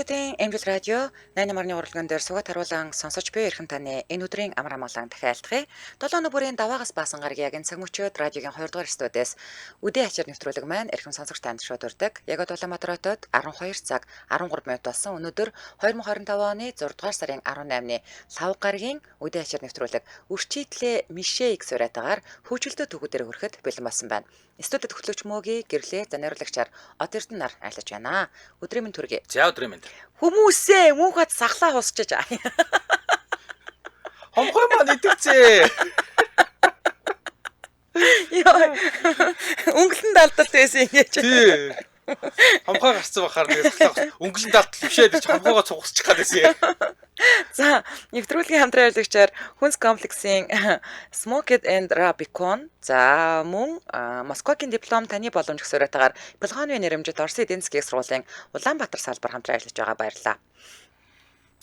Монголчуудын Эмжил радио 88.3 урлаган дээр сугат харуулan сонсож буй эрхэм таны энэ өдрийн амар амгалан дахиад 7 хоног бүрийн даваагаас баасан гарагийн яг энэ цаг мөчид радиогийн 2 дугаар студиэс үдээ ачаар нэвтрүүлэг маань эрхэм сонсогч танд шууд урдаг. Яг одоо Улаанбаатар хотод 12 цаг 13 минут болсон. Өнөөдөр 2025 оны 6 дугаар сарын 18-ны лав гарагийн үдээ ачаар нэвтрүүлэг үрчийтлээ Мишээ их суриатаагаар хөгжилтөө төгүүдээр хүрэхэд бэлэн болсон байна. Студид хөтлөгч Мөги гэрлээ занирулагчаар Од Эрдэнэ нар айлж байна. Өдрийн мэнд хүргэе. За өдрийн мэнд. Хүмүүсээ мөнхөд сахлаа хусчиж. Хомхой маань идэвчээ. Йоо. Өнгөлөн далдалт байсан ингэж. Тий. Хомхой гарцсан бахаар нэг сахлаа. Өнгөлөн далдал бишээ гэж хомхойгоо цугсчих гад байсан юм. За, нэвтрүүлгийн хамтран ажиллагчаар Хүнс комплексийн Smoked and Rabicon, за мөн Москвагийн диплом таны боломж гэсэн уриатаагаар Пилгоны нэрэмжит Оросын эдийн засгийн сургуулийн Улаанбаатар салбар хамтран ажиллаж байгаа баярлалаа.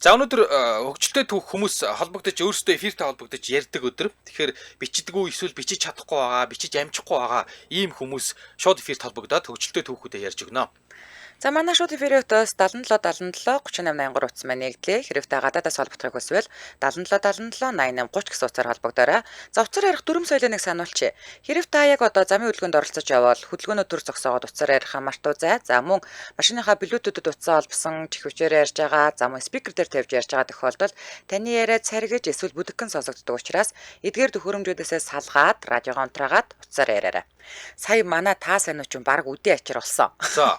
За өнөөдөр хөгжилтэй түүх хүмүүс холбогдож өөрсдөө эфиртэй холбогдож ярьдаг өдөр. Тэгэхээр бичдэггүй эсвэл бичиж чадахгүй байгаа, бичиж амжихгүй байгаа ийм хүмүүс шууд эфирт холбогдоод хөгжилтэй түүхүүдэд ярьж өгнө. За манай шууд эфирийн өтөөс 77 77 38 83 утас маань нэгдлээ. Хэрв та гадаадаас холбогдохыг хүсвэл 77 77 88 30 гэсэн утсаар холбогдоорой. За утсаар ярих дүрм соёлыг нэг сануулчих. Хэрв та яг одоо замын хөдөлгөөнд оролцож явбал хөдөлгөөнөө төр зогсоогоод утсаар ярих мартуу зай. За мөн машиныхаа блютүүдэд утсаа холбосон чихвчээр ярьж байгаа, за мөн спикер дээр тавьж ярьж байгаа тохиолдолд таны яриа царгиж эсвэл бүдэгхэн сонсогддог учраас эдгээр төхөөрөмжүүдээсээ салгаад радиогоо унтраагаад утсаар яриарай. Сая манай та сайн уу ч баг үдээ ачир болсон. За.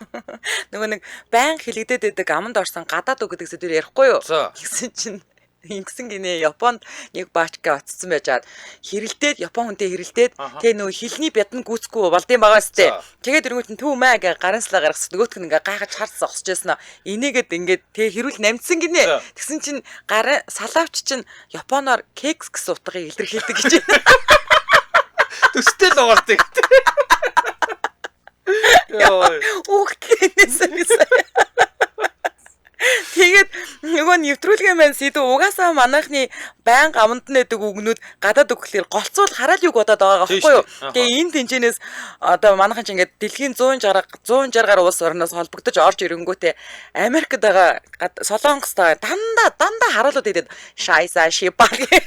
Нөгөө нэг баян хилэгдээд байдаг аманд орсон гадаад үг гэдэг сэдвээр ярихгүй юу? Гэсэн чинь ингэсэн гинэ Японд нэг баачка очсон байжгаад хэрэлдээд Япон хүнтэй хэрэлдээд тэгээ нөгөө хилний бядан гүцэхгүй болдсон байгаа сте. Тэгээд өргөт нь төв маа гэ гарын слаа гаргасан. Нөгөөх нь ингээ гайхаж харц зогсож байсан. Энийгэд ингээд тэгээ хэрүүл намдсан гинэ. Тэгсэн чинь гарын салаавч чинь Японоор кекс гэсэн утгыг илэрхийлдэг гэж байна. Төстэй л байгаа гэдэг. Йоо. Үхтлэнээс гэсэн. Тэгээд нөгөө нэвтрүүлгийн маань сэдв угаасаа манайхны байнга аманд нь байдаг үгнүүд гадаад үг гэхлээр голцуул хараал юг бодоод байгаа байхгүй юу. Тэгээ энэ тэнчэнээс одоо манайхан ч ингээд дэлхийн 160 гаруй улс орноос холбогдож орж ирэнгүүтээ Америкт байгаа Солонгостой дандаа хараалууд идэд шайса шипа гэх.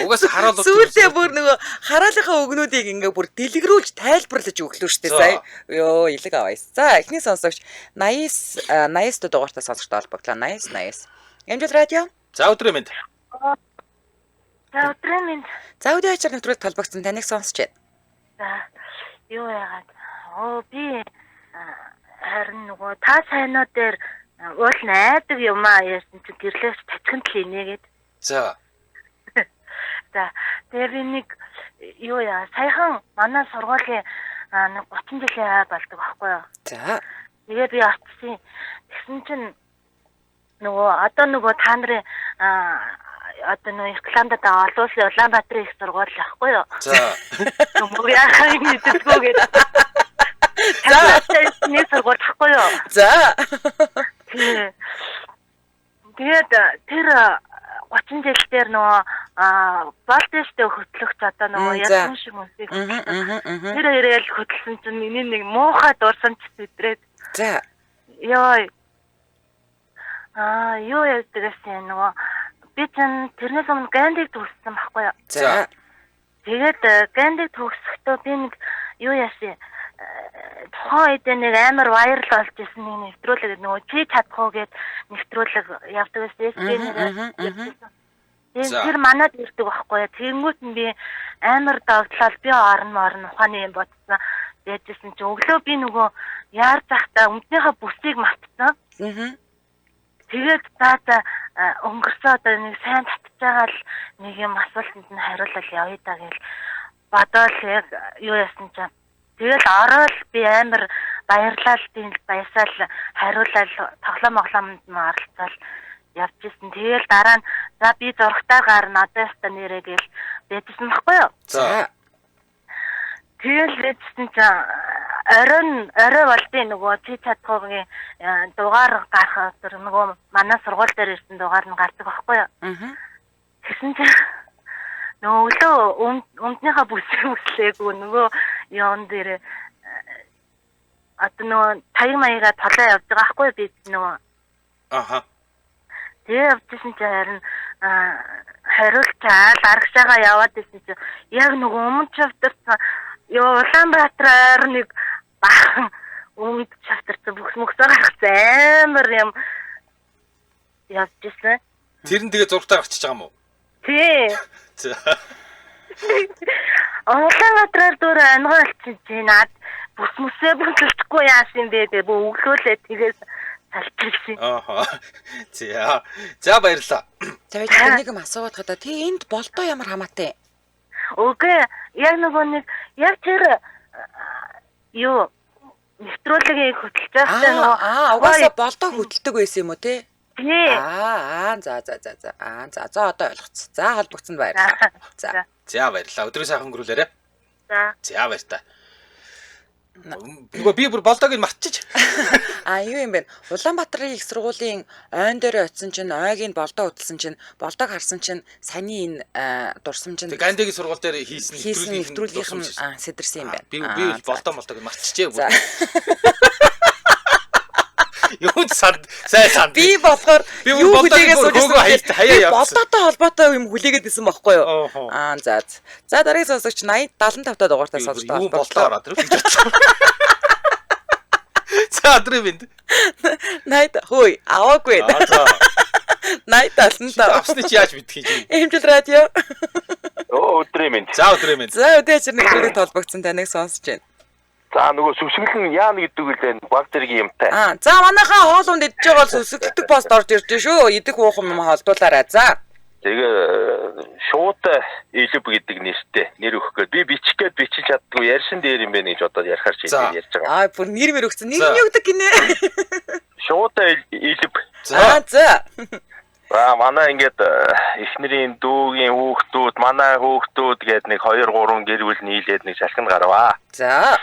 Угаасаа хараалууд сүүлдээ бүр нөгөө хараалынхаа өгнүүдийг ингээ бүр дэлгэрүүлж тайлбарлаж өглөө штэ сая. Йоо илэг аваа. За эхний сонсогч 89 89 дугаартай сонсогчтой холбогдлоо. 89 89. Эмжил радио. За өдрийн мэнд. За өдрийн мэнд. За өдрийн ачаар нэвтрүүлэлт холбогдсон таныг сонсч байна. За юу яагаад? Оо би харин нөгөө та сайнуу дээр уул найдаг юм аа ярьсан чинь гэрлээч татхин тал инээгээд. За. За тэгээ би нэг юу яа саяхан манай сургуулийн нэг 30 жилийн ай болдог байхгүй юу. За. Тэгээ би очсон. Тэгсэн чинь нөгөө одоо нөгөө та нарын одоо нөгөө рекламад байгаа олон улсын Улаанбаатарын их сургууль байхгүй юу. За. Нөгөө яхаа мэддэггүй гэдэг. За. Нэг сургууль байхгүй юу. За. Тэгээд тэр 30 жил дээр нөгөө болтежтэй хөтлөгч одоо нөгөө ясан шиг үсийг тэр ирээл хөтлсөн чинь миний нэг муухай дурсамж сэтрээд. За. Йоо. Юу ярьдаг гэсэн нөгөө би чинь тэрнээс өмнө Гандиг төгссөн байхгүй юу? За. Тэгээд Гандиг төгсөхдөө би нэг юу яасан тухайн үед нэг амар вайрал болж исэн нэг нэвтрүүлэг нөгөө чи чадах уу гэд нэвтрүүлэг явдаг байсан. Тэгээд тэр манад ирдэг байхгүй юу. Тэгэнгүүт нь би амар догтлол би орно ухааны юм бодсон. Яжсэн чи өглөө би нөгөө яар захтаа өмднийхээ бүсийг мартсан. Тэгээд за өнгөрсөө одоо нэг сайн татж байгаа л нэг юм асуултанд нь хариулал явъя да гэл бодоол яг юу яасан чинь тэгэл ороод би амар баярлал тийм баясаал хариулал тоглоом моглоомонд нь оролцоол явж исэн. Тэгэл дараа нь за би зурагтаа гарна одоо яста нэрээ гэл байжсэн баггүй юу. За. Тэгэл байжсэн чинь орой болдیں۔ Нөгөө чи чадхуугийн дугаар гарах тэр нөгөө манай сургууль дээр ирсэн дугаар нь гардаг баггүй юу. Аа. Тэгсэн чинь нөгөө өглөө өмднийхээ бүсээ үслээгүй нөгөө явн дээр одоо нөгөө таяг маягаа толоо явж байгаа байхгүй би нөгөө Аха. Тэгээ явжсэн чи харин хариулчаал арагшаага яваад исэн чи яг нөгөө өмнө чавтарсан ёо Улаанбаатар нэг баахан өмнө чавтарсан бүхс мөхсөө гаргацсан амар юм явж исэн. Тэр нь тэгээ зургатаа гарчиж байгаа юм уу? Тий. За. Улаанбаатараар дөөр ангай болчихсон чи над бүс мөсөө бүсэлчихгүй яасан бэ гэ бөө өглөөлээ тэгээс салчихсан. Ааха. За. За баярлалаа. За байж нэг юм асуугаад хата. Тий энд болдоо ямар хамаатай? Үгүй яг нөгөө нэг яг тэр юу нэвтрүүлгийг хөтөлж байхдаа нөгөө угаасаа болдоо хөтэлдэг байсан юм уу те? Тий. За за за за. За за одоо ойлгоцсон. За холбогдсонд баярлалаа. За. За баярлалаа. Өдрөө сайхан өнгөрүүлээрэ. За. За баяртай. Нөгөө би бүр болдоог нь мартчих. Юу юм бэ? Улаанбаатарын их сургуулийн ойн дээр очисон чинь ойг нь болдоо хөтэлсэн чинь болдоог харсан чинь саяны энэ дурсамж нь Гандигийн сургууль дээр хийсэн нэвтрүүлгийнх нь сэтэрсэн юм байна. Би болдоо болдог нь мартчихжээ. Юунд санд сайн санд. Би болохоор юу хүлээгээд сууж хаяа явсан. Болдоотой холбоотой юм хүлээгээд байсан байхгүй юу? За. За дараагийн сонсогч 80 75 та дугаартай сонсогч. Юу болдоо ороод ирв гэж бодсон. За өдрийн мэнд. 80 хөөе аваагүй. За. 80 75. Авсны чи яаж мэдхий чи? Эмчил радио. Өдрийн мэнд. За өдрийн мэнд. За өдөө ачир нэвтрүүлэгт холбогдсон таныг сонсож байна. За нөгөө сүсгэлэн яана гэдэг үлээ баг зэргийн юмтай. За манайхаа хоол унд идэж байгаа бол сүсгэлдэг пост орж ирж шүү. Идэх уух юм холдуулаарай. За. Тэгээ шууд элб гэдэг нэртэй нэр өгөх гээд би бичих гээд бичиж чаддгүй ярьсан дээр юм байна гэж бодоод ярихаар чи ярьж байгаа. Бүр нэр мэр өгсөн. Нэр нь юу гэдэг гинэ? Шууд элб. За. За. За манай ингээд эхнэрийн дүүгийн хүүхдүүд, манай хүүхдүүд гээд нэг 2 3 гэр бүл нийлээд нэг шалхинд гарваа. За.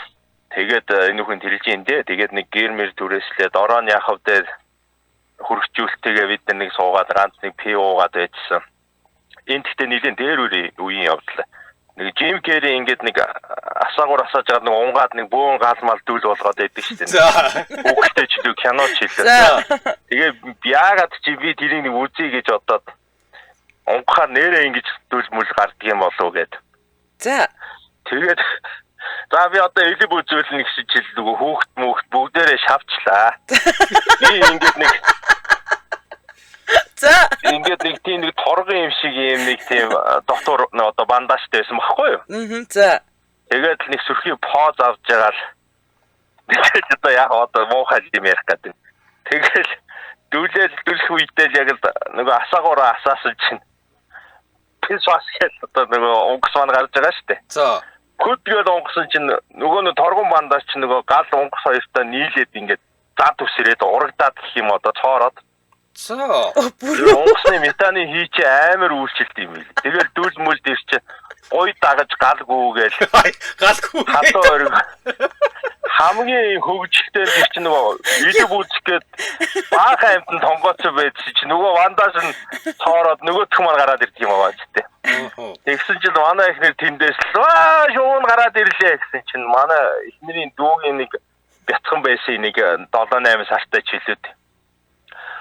Тэгээд энэ хүн тэрэлж юм дээ. Тэгээд нэг гэр мэр түрээслээ дороо нь яхав дээр хөргөчүүлтэйгээ бид нар нэг суугаад ганц нэг пив уугаад байжсан. Энэ гэхдээ нэлийн дээр үеийн явдал. Нэг Жим Керри ингээд нэг асаагуур асааж байгаа нэг унгаад нэг бөөн гал мал дүүл болгоод байдаг шүү дээ. Хүүхдээ ч илүү кино ч хэлээ. Тэгээ яагаад чи би тэрийг нэг үзье гэж бодоод унгахаар нэрээ ингэж дүүл мүл гардаг юм болов уу гэд. За. Тэгээд за би одоо элеб үзүүлнэ гэсэн чил нөгөө хүүхд мөхт бүгдээрээ шавчлаа. Би ингээд нэг За ингээд нэг тийм нэг торгон юм шиг юм нэг тийм дотор одоо бандажтай байсан байхгүй юу? За. Тэгээд л нэг сүрхий поз авч байгаа л тэгээд одоо яг одоо муухай юм ярих гэдэг. Тэгэл дүүлэл дүлэх үедээ л яг л нөгөө асаагаараа асаасан чинь пис бас гэл одоо нөгөө унгас маань гарч байгаа шүү дээ. За. Хөдгөл унгасан чинь нөгөө нэг торгон бандаж чинь нөгөө гал унгас хоёртой нийлээд ингээд зад үсрээд урагдаад гэх юм одоо цоороод. За. Унгасны метаны хийчээ амар үйлчлэлт юм бил. Тэгэл дүүл мүл дэр чи гуй дагаж галгүй гээл. Галгүй. Хатуу ориг. Хамгийн хөгжилтэй дэр чи нөгөө илэг үзэх гээд баахан амтан тонгооцоо байдсан чи нөгөө бандаж нь цоороод нөгөөх маань гараад ирдэг юм аа ч тий. Тэгсэн чинь манай эхнэр тэндээс л шуун гараад ирлээ гэсэн чинь манай эхнэрийн дүүгийн нэг бяцхан байсан нэг 7 8 сартай чилүүд.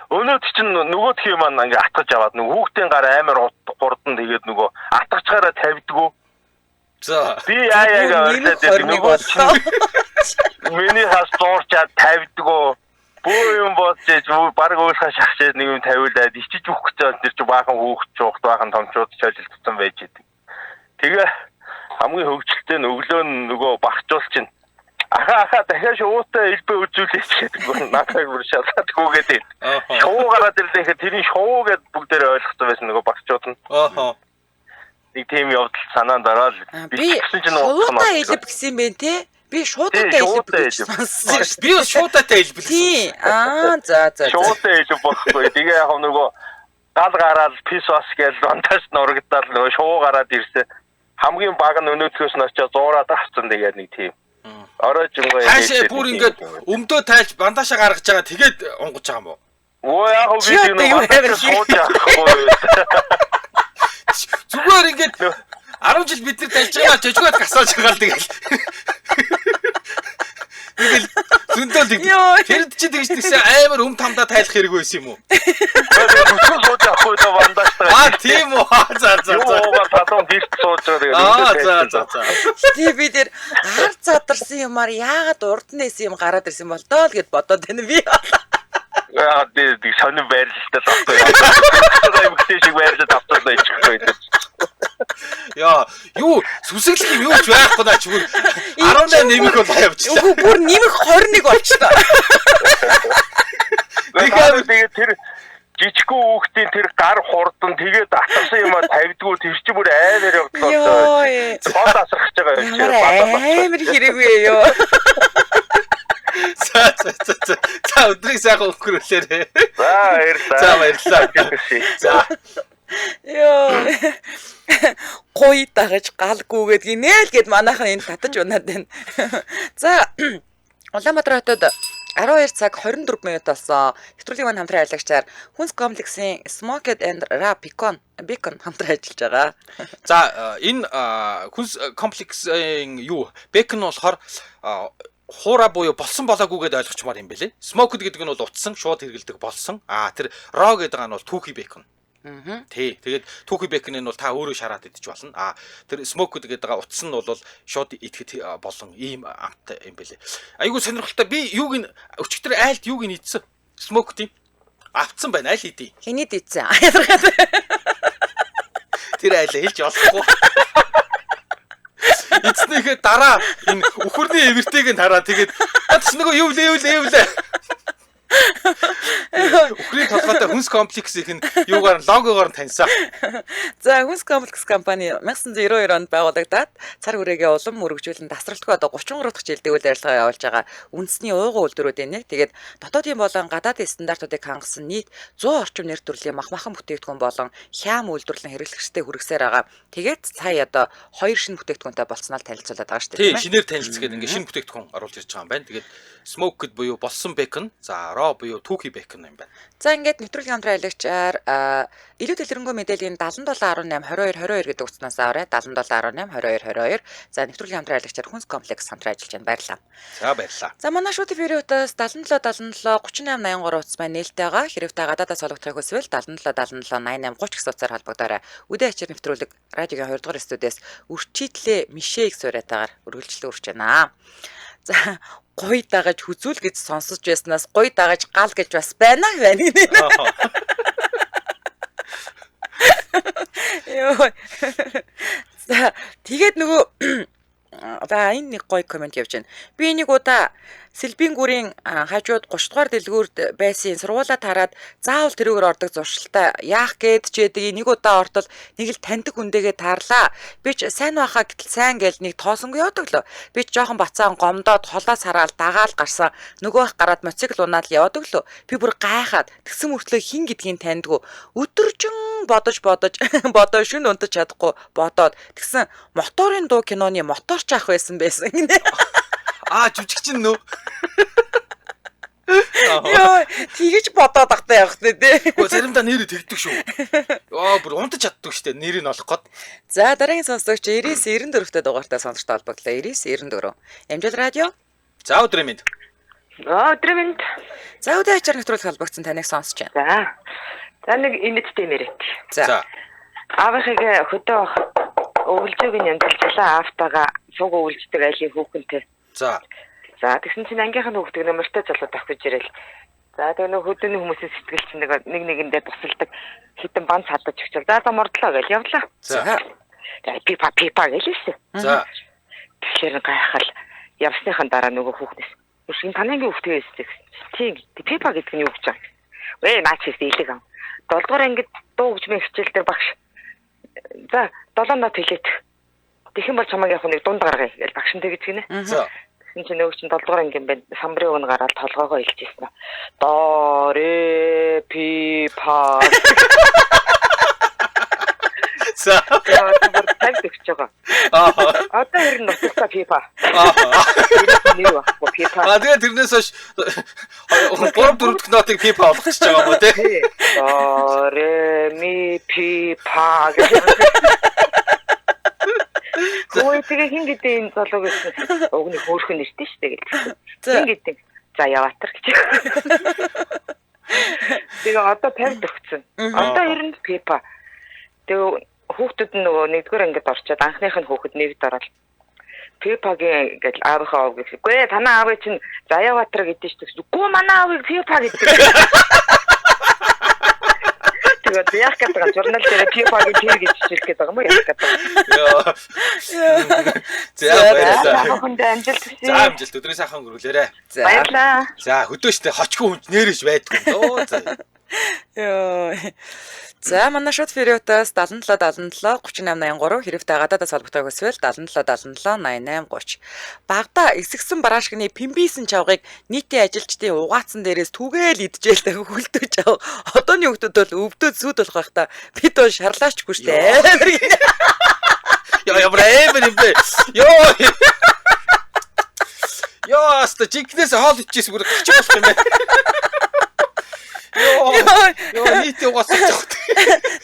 Өнөөдөр чинь нөгөөх юм маань ингээ атгаж аваад нөгөө хүүхдийн гар амар хурдан тэгээд нөгөө атгачгаараа тавьдгүү. За. Би яа яага ойлоод нөгөө миний хас дуурчаад тавьдгүү. Бөө юм болж баг уйлхаа шахшаад нэг юм тавиулаад ичиж өгөх гэж тэр чинь баахан хүүхд чуухт баахан томчууд чожилтсан байж идэг. Тэгээ хамгийн хөгжилтэй нь өглөө нь нөгөө багчуул чинь аха дахиад шуутай элбэ үзүүлээч гэдэг надад бүр шалаад гүгээд байд. Шуу гараад ирлээ гэхэд тэрийн шуу гэд бүгдээрээ ойлгоцсон байсан нөгөө багчууд нь. Нэг тийм явдал санаанд ороод би гэсэн чинь шуутай элб гэсэн юм бэ те? Би шуудаатай элб гэж сонссон шүү. Би бас шуудаатай элб гэсэн. Тий. За за. Шуудтай элб байхгүй. Тэгээ яг нөгөө гал гараад пис бас гэж бандаж нурагдаад нөгөө шуу гараад ирсэн. Хамгийн баг нь өнөөдхөөс нь очиад зуураад авцсан тэгээд нэг тийм. Орой жингүй. Хаашаа бүр ингээд өмдөө тайлж бандажаа гаргаж байгаа тэгээд унгаж байгаа юм уу? Өө яг би нэг бандаж сууж авахгүй. Зүгээр ингээд 10 жил бид нар тайлж байгаа жожгоод гасааж байгаа л тэгэл. Тэгэл зөндөө л тэрэнд чи тэгж тэгсэн амар өм тамдаа тайлах хэрэг байсан юм уу? Нүцгэн сууж авахгүй доо бандажтай. Аа тийм үү. За за за. Юу талуун гэрт сууж байгаа. Аа за за за. Тий би тэр ард задарсан юмар яагаад урд нь исэн юм гараад ирсэн бол доо л гэд бодоод байна би. Яагаад би сонин байрлалтай л байхгүй. Эмэгтэй шиг байрлаад авчихлаа ичихгүй. Яа, юу сүсэглэх юм юу ч байхгүй наа чи бүр 18 нэмэх бол явчихлаа. Үгүй бүр нэмэх 21 болчихлоо. Тэгэхээр тэгээд тэр жижигхэн хүүхдийн тэр гар хурдан тэгээд атарсан юмаа тавьдгүй тэр чи бүр аймаар явдлаа. Гол асрах гэж байгаа юм чи. Амар хэрэггүй ёо. За за за. За өдрийг сайхан өнгөрүүлээрэй. За баярлалаа. За баярлалаа. За. Йоо. Гуй дагаж галгүй гэдгийг нэ л гэд манайхан энд татаж унаад байна. За Улаанбаатар хотод 12 цаг 24 минут болсон. Нэвтрүүлгийн маань хамтран ажиллагчаар Хүнс комплексийн Smoked and Raw Bacon хамтран ажиллаж байгаа. За энэ Хүнс комплексийн юу бекон болохоор хуура буюу болсон болоогүй гэдээ ойлгочмаар юм бэлээ. Smoked гэдэг нь бол утсан, шууд хэрэгэлдэг болсон. А тэр raw гэдэг нь бол түүхий бекон. Тий. Тэгээд түүхий беконыг нь бол та өөрөө шараад идэж болно. А тэр smoked гэдэг байгаа утас нь бол шууд идэхэд болон ийм амттай юм бэлээ. Айгуу сонирхолтой. Би юуг нь өчигдөр айлд юуг нь идсэн? Smoked юм. Автсан байна. Аль хэдий. Хинээд идсэн. Ядаргаад. Тэр айлаа хэлж болохгүй. Эцнийхээ дараа энэ үхэрний эвэртэйг нь хараа тэгээд наач нөгөө юу лээ юу лээ юу лээ. Үхрийн толгойтой Хүнс комплексийн юугаар логогоор нь таньсан. За Хүнс комплекс компани 1992 онд байгуулагдаад цар хүрээгээ улам өргөжүүлэн тасралтгүй одоо 33 дахь жилдээ үйл ажиллагаа явуулж байгаа үндэсний ууган үйлдвэрүүдийн нэг. Тэгээд дотоодын болон гадаадын стандартуудыг хангасан нийт 100 орчим нэр төрлийн мах махан бүтээгдэхүүн болон хяам үйлдвэрлэн хэрэглэгчдэд хүргэсээр байгаа. Тэгээд сая одоо 2 шинэ бүтээгдэхүүнтэй болцсноо танилцуулаад байгаа шүү дээ. Тийм, шинээр танилцгээд ингээ шинэ бүтээгдэхүүн оруулж ирж байгаа юм байна. Тэгээд smoked буюу болсон бекон, за raw буюу түүхий бекон юм байна. За ингээд нэвтрүүлгийн хамтран ажиллагчаар илүү дэлгэрэнгүй мэдээллийн 7718 22 22 гэдэг утаснаас аваарай. 7718 22 22. За нэвтрүүлгийн хамтран ажиллагчаар Хүнс комплекс хамтран ажиллаж байна. Баярлалаа. За баярлалаа. За манай шууд эфирийн утас 77 77 38 83 утас маань нээлттэй байгаа. Хэрв та гадаадаас холбогдохыг хүсвэл 77 77 88 30 гэсэн утсаар холбогдоорой. Үдэ ачаар нэвтрүүлэг радиогийн 2 дугаар студиэс үрчийтлээ Мишээг суурьтайгаар үргэлжлэн үрч байна. За гуй дагаж хүзүүл гэж сонсож байснаас гуй дагаж гал гэж бас байна байна гинэ. Йоо. За тэгээд нөгөө за энэ нэг гоё комент явж байна. Би нэг удаа Сэлбийн гүрийн хажууд 30 дугаар дэлгүүрт байсан сургуулаа тараад заавал тэрүүгээр ордог зуршилтай яах гээд ч яадаг нэг удаа ортол нэг л таньдаг хүндэгээ таарлаа. Би ч сайн байхаа гэтэл сайн гээл нэг тоосонгүй явдаг лөө. Би ч жоохон бацаан гомдоод холоос хараал дагаал гарсан. Нөгөө их гараад мотоцикл унаад л явдаг лөө. Би бүр гайхаад тэгсэн мөртлөө хин гэдгийг таньдгүй. Өдөржин бодож бодож бодоо шүн унтаж чадахгүй бодоод тэгсэн моторын дуу киноны моторч ах байсан байсан гинэ. Аа жүжигчин нөө. Йоо, тэгэж бодоод ахтай явах нэ тий. Гэхдээ заримдаа нэрээ тэгдэг шүү. Йоо, бүр унтаж чаддаг штэ нэрийг нь олох гээд. За дараагийн сонсогч 99 94-т дугаартай сонсогчтой холбогдлоо. 99 94. Амжил радио. За өдрийн мэнд. Өдрийн мэнд. За өдөр ачаар нэвтрүүлэг холбогдсон таныг сонсож байна. За. За нэг инээдтэй мэрэт. За. Аавынхыг хөдөө өвлжөөг нь янзалжлаа. Аавтайгаа суг өвлждөг айлын хүүхэнтэй. За. За тэгсэн чинь ангийнх нь хүүхдийг нөмөртэй залуу давхиж ирэл. За тэгээ нөх хөдөөний хүмүүсийн сэтгэл чинь нэг нэгэндээ тусалдаг хитэн бан цадаж өгчөл. За за мордлоо гэж явлаа. За. Тэгээ пипа пипа гэлээсэ. За. Тэгэхээр гайхал явсныхан дараа нөгөө хүүхдээс энэ танай ангийн хүүхдээ байсан гэсэн. Тийм. Пипа гэдэг нь юу гэж байгаа юм. Вэ наач хийсэн илэг ам. 7 дугаар ангид дуу хөгжмийн хичээл дээр багш. За 7 нот хэлээд. Тэгхэн бол чамайг яг нэг дунд гаргая гэж багш нь тэгэж гинэ. За. Тэгсэн чинь нөгөө чинь 7 дугаар ангийн байна. Самбарын өгн гараад толгоогоо илжсэн. До ре пи па. За. Таг өгч байгаа. Аа. Одоо ер нь нутагта пипа. Аа. Нэр баггүй пипа. Аа тэгээ тэрнээс хойш 3 4 дахь нотыг пипа болгочихж байгаа юм уу те? До ре ми пи па гэж. Хөөе тэгээ хин гэдэг энэ залуу гэсэн уг нэг хөөрхөн нэртэй шүү дээ гэж. Хин гэдэг. Заяабатар гэж. Тэгээ одоо 50 төгссөн. Одоо ер нь Пепа. Тэгээ хүүхдүүд нь нөгөө нэгдүгээр ангид орчоод анхных нь хүүхэд нэгд ороод Пепагийн гэж аавынхаа аав гэж. Үгүй ээ танаа аавыг чинь Заяабатар гэдэг шүү дээ. Үгүй манай аавыг Пепа гэдэг. Тэгээд яах гэдэг юм журнал дээр Пепагийн тэр гэж хичээлэх гэдэг юм уу яах гэдэг. Йоо. За баярлалаа. Бүхэндээ амжилт хүсье. За амжилт өдрийн сайхан өнгөрүүлээрэ. За. Баярлалаа. За хөдөө штэ хочгүй хүн ч нэрэж байдгүй. Дөө за. Йоо. За манай шууд фериотаас 77 77 38 83 хэрэг та гадаадаас холбогдох хүсвэл 77 77 88 30. Багада эсгсэн бараашгны пимбисэн чавгыг нийтийн ажилчдын угаацсан дээрээс түгээл идчихэл та хөлдөө чав. Одооны хүүхдүүд бол өвдөөд сүд болох байх та. Бид бол шарлаачгүй штэ. Амар гинэ. Йоо ямар амар юм бэ? Йоо. Йоо аста жинкнээс хоол ичээс бүр гач болох юм бэ? Йоо. Йоо нийтийн угаасан чавх.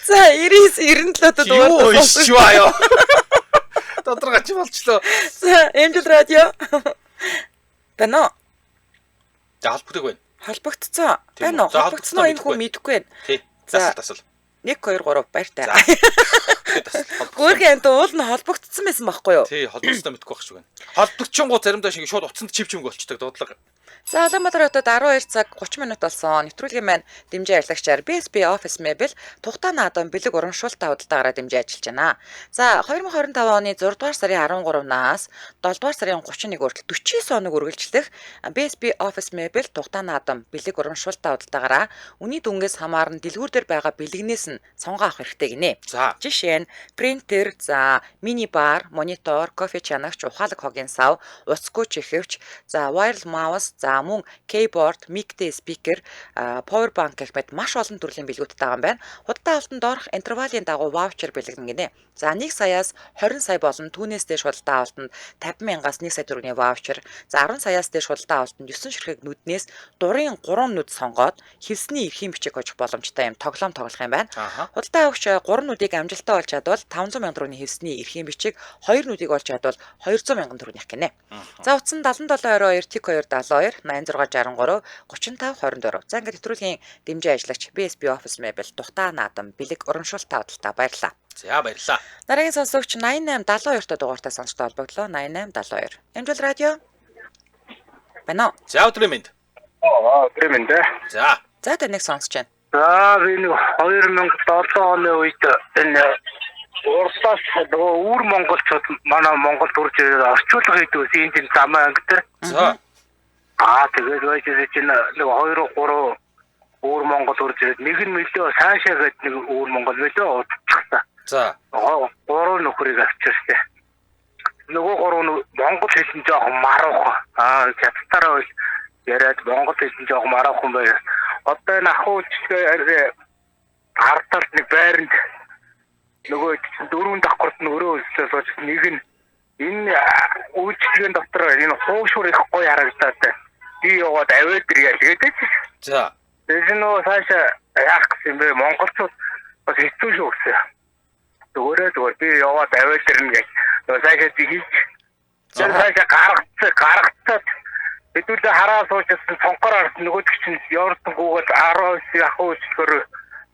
За 99 97 Юу дугаар. ичваа ёо. Дотор гач болчлоо. За Эмжил радио. Бано За холбогддог байна. холбогдсон. Тийм үү. Байна уу? За, Холбогдсон уу энэ хүн мэдэхгүй байна. Тий. За. Тасал тасал. 1 2 3 баяртай. За. Тасал. Гөөргийн амт уул нь холбогдсон байсан байхгүй юу? Тий, холбогдсон мэдэхгүй байх шиг байна. Холбогдчихонгоо заримдаа шиг шууд утсанд чив чимг болчдөг дуудлага. За Улаанбаатар хотод 12 цаг 30 минут болсон. Нэвтрүүлгийн маань дэмжин ажиллагчаар BSB Office Mebel Тухтаа наадам бэлэг урамшуултаа худалдаагаараа дэмжин ажиллаж байна. За 2025 оны 6 дугаар сарын 13-наас 7 дугаар сарын 31 хүртэл 49 хоног үргэлжлэх BSB Office Mebel Тухтаа наадам бэлэг урамшуултаа худалдаагаараа үний дүнгээс хамааран дэлгүүр дээр байгаа бэлэгнээс нь сонгоо авах хэрэгтэй гинэ. За. Жишээ нь принтер, за мини бар, монитор, кофе чанагч, ухаалаг хогийн сав, утасгүй чихэвч, за wireless mouse, за мөн keyboard, mic-тэй speaker, power bank гэх мэт маш олон төрлийн бэлгүүдтэй байгаа юм байна. Худалдаа авалтанд орох интервалын дагуу ваучер бэлэгдэнэ гинэ. За 1 саяас 20 сая болон түүнээс дээш худалдаа авалтанд 50 мянгаас 1 сая төгрөгийн ваучер, за 10 саяас дээш худалдаа авалтанд 9 ширхэг нүднээс дурын 3 нүд сонгоод хэлсний эрхийн бичиг хожих боломжтой юм тоглоом тоглох юм байна. Аха. Худалдаа авагч 3 нүдийг амжилттай олж чадвал 500 сая төгрөгийн хэвсний эрхийн бичиг, 2 нүдийг олж чадвал 200 мянган төгрөгнийх гинэ. За утас нь 77 22 тэг 2 72 86 63 35 24. За ингээд нэвтрүүлгийн дэмжин ажиллагч BSB Office Mebel Тухтаа наадам бэлэг урамшуултаа худалдаа баярлалаа. За баярлалаа. Дараагийн сонсогч 88 72 та дугаартай сонсогчтой холбогдлоо. 88 72. Эмжил радио. Байна уу? За өдрийн мэнд. Аа, тийм ээ. дээ. За. За таныг сонсож байна. За би нэг 2007 оны үед энэ урдаас нөгөө өвөр монголчууд манай Монгол төрж ирээд орчуулга хийдэг байсан энэ тийм замаа анги дээр. За. Аа тэгээд байж ирээ чинь нэг 2 3 өвөр монгол төрж ирээд нэг нь мөлөө цаашаа гээд нэг өвөр монгол мөлөө удчихсан. За. Гурван нөхрийг авчирсан. Нөгөө гурван нь монгол хэл нь жоохон маруухан. Аа хятадтараа бол яриад монгол хэл нь жоохон маруухан байв. Одоо энэ ах үйлчлэгээ ардталд нэг байранд нөгөө чинь дөрвөн давхарт нь өрөө өссөн сууж нэг нь энэ үйлчлэгийн дотор энэ хуушур их гоё харагдаад байна. Би яваад аваад ирья л гэдэг. За. Тэгээд нөгөө цаашаа яах гэсэн юм бэ? Монголчууд бас хэцүү шүү гэсэн. Зүгээр зүгээр би яваад аваад ирнэ гэж. Нөгөө цаашаа би хийж. Тэгээд цаашаа гаргацсан хэдүүлээ хараа суужсэн цонхоор харсан нөгөөд чинь ёрдон гүгээд 19 ах үйлчлэгээр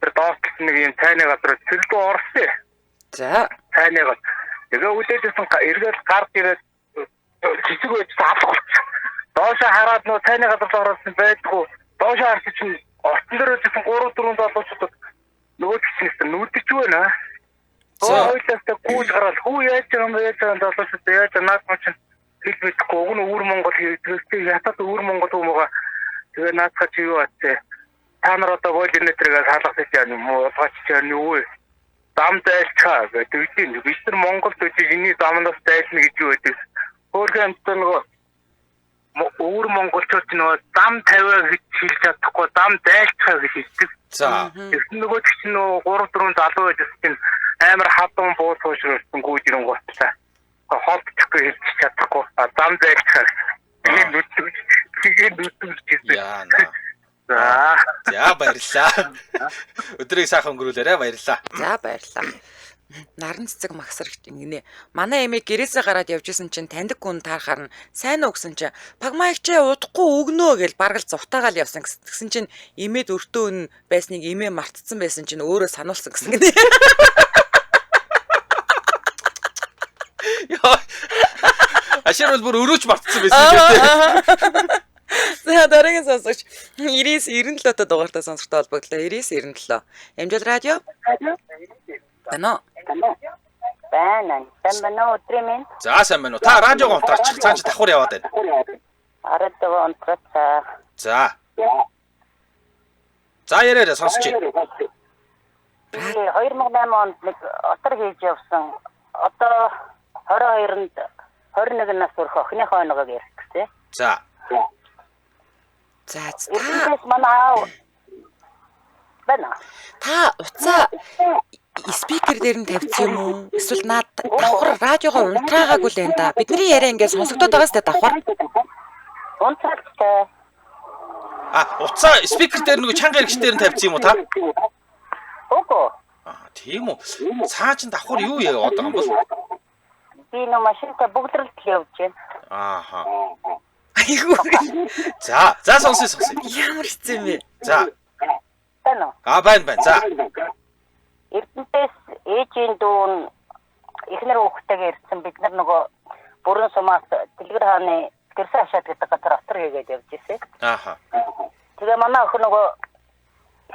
тэр доотлол нэг юм цайны газар цэлдүү орсон. За. Цайны газар. Тэгээ үлээжсэн эргээд гарч ирээд хэсэг байж алга болчихсон. Доошоо хараад нөө цайны газар орсон байдгүй. Доошоо харсан чинь ортон дээр байсан 3 4 залуучууд нөгөө чинь нүдэж байна. За. Хоёулаас та гүйж гараад хүү яаж байгаа юм бэ яаж байгаа юм залуучууд яаж наад маа чинь хэл мэдэхгүй уг нь өвөр Монгол хэлдэг ятад өвөр Монгол юм байгаа. Тэгээ наадхаа чи юу атэ. Та нар одоо волинетрийг салгах гэж яа юм уу? Улгаач чи яа юу вэ? Зам дайлчаа гэдэг тийм. Бид нар Монголд үжиж энэний замнаас дайлна гэж юу гэдэг. Хөөрхөн амттай нөгөө өвөр монголчууд нөгөө зам тавиа гэж хэлж чадахгүй зам дайлчаа гэж хэлдэг. За. Тэгсэн нөгөө чинь нөгөө 3 4 залуу байжсэн чинь амар хадам буу суушруулсан гүйж ирэн гутлаа. Холдчихгүй хэлж чадахгүй. Зам дайлчаа. Тэгээд нүддэг. Тэгээд нүддэг гэсэн. Яана. За. За баярлалаа. Өдрийг сайхан өнгөрүүлээрэ баярлалаа. За баярлалаа. Наран цэцэг магсар гинэ. Манай эмээ гэрээсээ гараад явж исэн чинь таньдаг хүн таарахаар нь сайн уу гэсэн чинь пагмаа ихчээ удахгүй өгнөө гэж бараг л зугтаагаал явсан гэсэн чинь эмээд өртөө өн байсныг эмээ мартцсан байсан чинь өөрөө сануулсан гэсэн гинэ. Яа. Ашаар бол бүр өрөөч мартцсан байсан юм шүү дээ. За дараагийн сонсогч 99 97 дугаартай сонсогчтой холбогдлоо. 99 97. Амжил радио. Байна уу? Байна. Сайн байна уу өдрийн минь? За сайн байна уу. Та радиогоо унтраачих. Цаан чи давхар яваад байна. Радиогоо унтраацаа. За. За яриараа сонсож байна. Би 2008 онд нэг отор хийж явсан. Одоо 22-нд 21 нас хүрэх охиныхоо оногыг ярьсан гэсэн. За. За та манай аав байна. Та уцаа спикер дээр нь тавьсан юм уу? Эсвэл наад давхар радиогоо унтраагаагүй л энэ да. Бидний яриа ингээд сонсогдоод байгаа сте давхар. Унтраалтай. А уцаа спикер дээр нөгөө чанга хэрэгч дээр нь тавьсан юм уу та? Үгүй. А тийм үү. Цаа чин давхар юу яваад байгаа юм бол? Би нөө машинтай бүгдрэлт явж байна. Ааха. Айгүй. За, за сонсъё сонсъё. Ямар хэцүү юм бэ? За. Байна уу? А байна байна. За. Эрдэнтээс ээжийн дүү нь эхнэр хүүхдтэйгээ ирсэн. Бид нар нөгөө бүрэн сумаас Дэлгэр хааны гэрсэн хашаад гэдэг газар отор хийгээд явж ирсэн. Ааха. Тэгээ манай охин нөгөө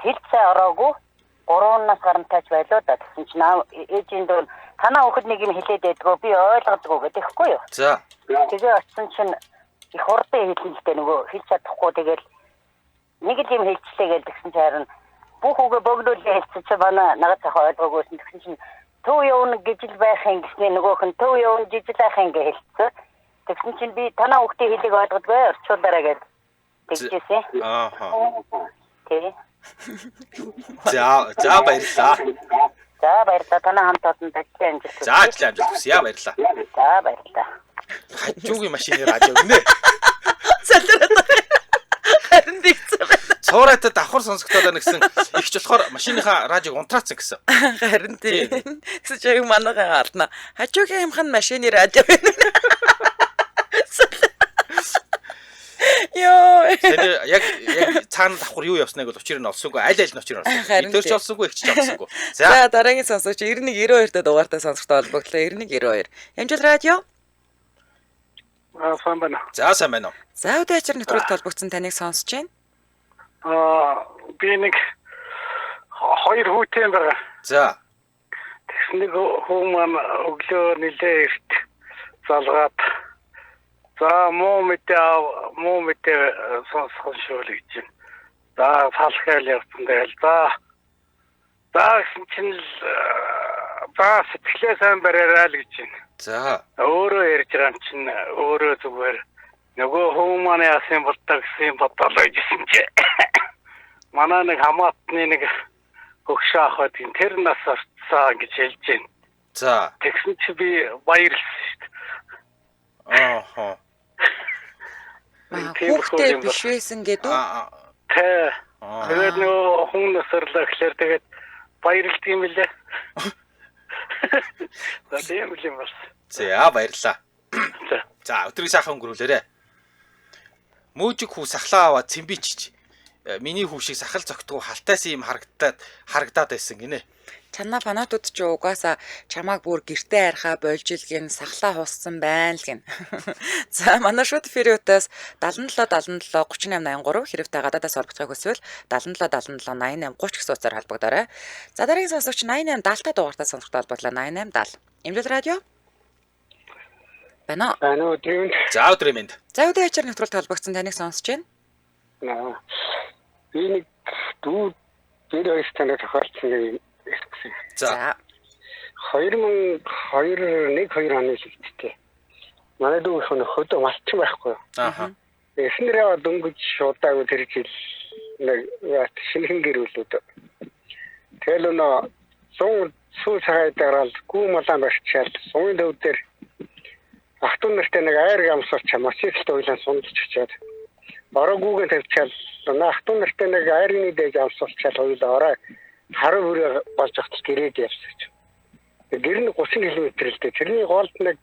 хилцээ ороогүй 3 нас гарамтайч байлоо да гэсэн чинь ээжийн дүү танаа охид нэг юм хэлээд байдгүй би ойлгодгүй гэдэг ихгүй юу? За. Тэгээ очсон чинь их хурдан хэлнэ л дээ нөгөө хэлж чадахгүй тэгэл нэг л юм хэлчлээ гэж тэгсэн чинь харин бүх үгээ богдуулын хэлсэн чинь манай нагад цахаа ойлгоогүйсэн тэгсэн чинь төв явна гэж л байх юм гэсний нөгөөх нь төв явна жижиг байх юм гэж хэлсэн. Тэгсэн чинь би танаа хүүхдийн хэлийг ойлгодгүй орчуулаарай гэж тэгжээсэн. Ааха. Тий. За, за баярлалаа. За баярлалаа. Танаа хамт олонд ажлын амжилт. За ажлын амжилт хүсье. Баярлалаа. За баярлалаа. Хажуугийн машины радио гинэ. Солиороод харин тэгсэн байна. Цуурайтай давхар сонсогдоод байна гэсэн ихч болохоор машиныхаа радиог унтраацсан гэсэн. Харин тийм. Тэгсэн чи яг манайхаа алдна. Хажуугийн юмхан машины радио байна. Йоо. Тэр яг яг цаана давхар юу явсныг бол учир нь олсонгүй, аль аль нь учир нь олсонгүй. Эдгээр ч олсонгүй, ихч ч олсонгүй. За дараагийн сонсогч 91 92 дэх дугаартай сонсогчтой холбогдлоо. 91 92. Амжил радио. Аа сайн байна. За сайн байна уу. За өдөр ачаар нэвтрүүлэлт холбогдсон таныг сонсож байна. Аа би нэг хоёр хүүтэй байгаа. За. Тэгсэн нэг хүү маань өглөө нэлээ эрт залгаад за муу мэдээ сонсох шүү л гэж байна. За салхаал явсан тэгэл за гэсэн чинь л за сэтгэлээ сайн бариарай л гэж байна. За. Өөрөө ярьж байгаа юм чинь өөрөө зүгээр нөгөө хүн маань яасан болдоо гэсэн юм бодлоо гэсэн чи. Манай нэг хамаатны нэг хөгшөө ах байдаг. Тэр нас орцсон гэж хэлж байна. За. Тэгсэн чи би баярлсан шүү дээ. Ааха. Хүүхдээ биш байсан гэдэг үү? Тэ. Тэгээд нөгөө хүн нас орлоо гэхлээр тэгээд баярлдаг юм билээ. За тийм л юм болсон. За баярлалаа. За өдрийг сайхан өнгөрүүлээрэ. Мөөжиг хүү сахлаа аваад цэмбичж. Миний хүү шиг сахал зогтгоо халтайсан юм харагдаад байсан гинэ. Чанаа фанатууд ч угаасаа чамааг бүр гэртээ архаа болж илгэн сахлаа хуссан байна л гин. За манай шууд эфирийн-утаас 77 77 38 83 хэрэг та гадаадаас холбогдохыг хүсвэл 77 77 88 30 гэсэн утсаар холбогдоорой. За дараагийн сонсогч 88 70 дугаартай сонсогчтой холбогдлоо. 88 70. Эмгэл радио. Байна уу? Байна уу өдрийн мэнд. За өдрийн мэнд. За өдрийн ачаар нэвтрүүлэлт холбогдсон таныг сонсож байна. Би нэг дүү тэр хоёр танд тохиолдсон юм ярьсан. За. 2002 1 2 оны лигттэй. Манай дүү их нөхөд малчин байхгүй. Ааха. Эхнэр яваа дөнгөж шуудаагүй тэр жил нэг шинхэн гэр бүлүүд. Тэгэл нөө 100 сүү цагаа дараал гүү малаан барьчаал сумын төв дээр ах トゥ нартай нэг айраг амсуулч мотоциклтэй уйлан сундалж очиад ороо гүүгээ тавьчаал ах トゥ нартай нэг айргны дэж амсуулчаал хоёулаа ороо харуу бүрээ болж огтол гэрээд явсан гэж. Гэр нь 30 км л дээ. Тэрний голд нэг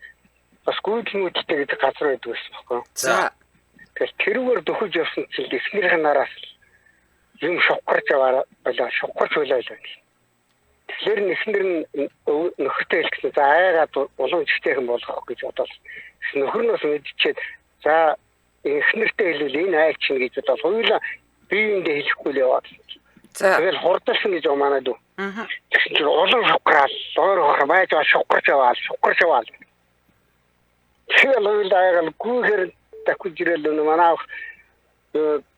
бас гүйдэл мүйдэлтэй гэдэг газар байдаг байсан байхгүй юу? За. Тэгэл тэрүүгээр дөхөж явсан чинь эхнэрийн нараас юм шуггарч яваа байлаа, шуггарч байлаа л. Тэгэхээр эхнэр нь нөхөртэй хэлсэн. За айгаад улам жигтэйхэн болгох гэж бодоол. Нөхөр нь бас мэдчихээд за эхнэртэй хэлвэл энэ ай чинь гэж бодоол. Хоёулаа би эндээ хэлэхгүй л яваад. За. Тэгэл хурдалсан гэж манай дүү. Аа. Тэгсэн чинь улам шуггараал, ойр байж байгаа шуггарч яваал, шуггарч яваал. Тэгэл хоёулаа айгаал гүйхээр дахиж ирэл нөө манай ах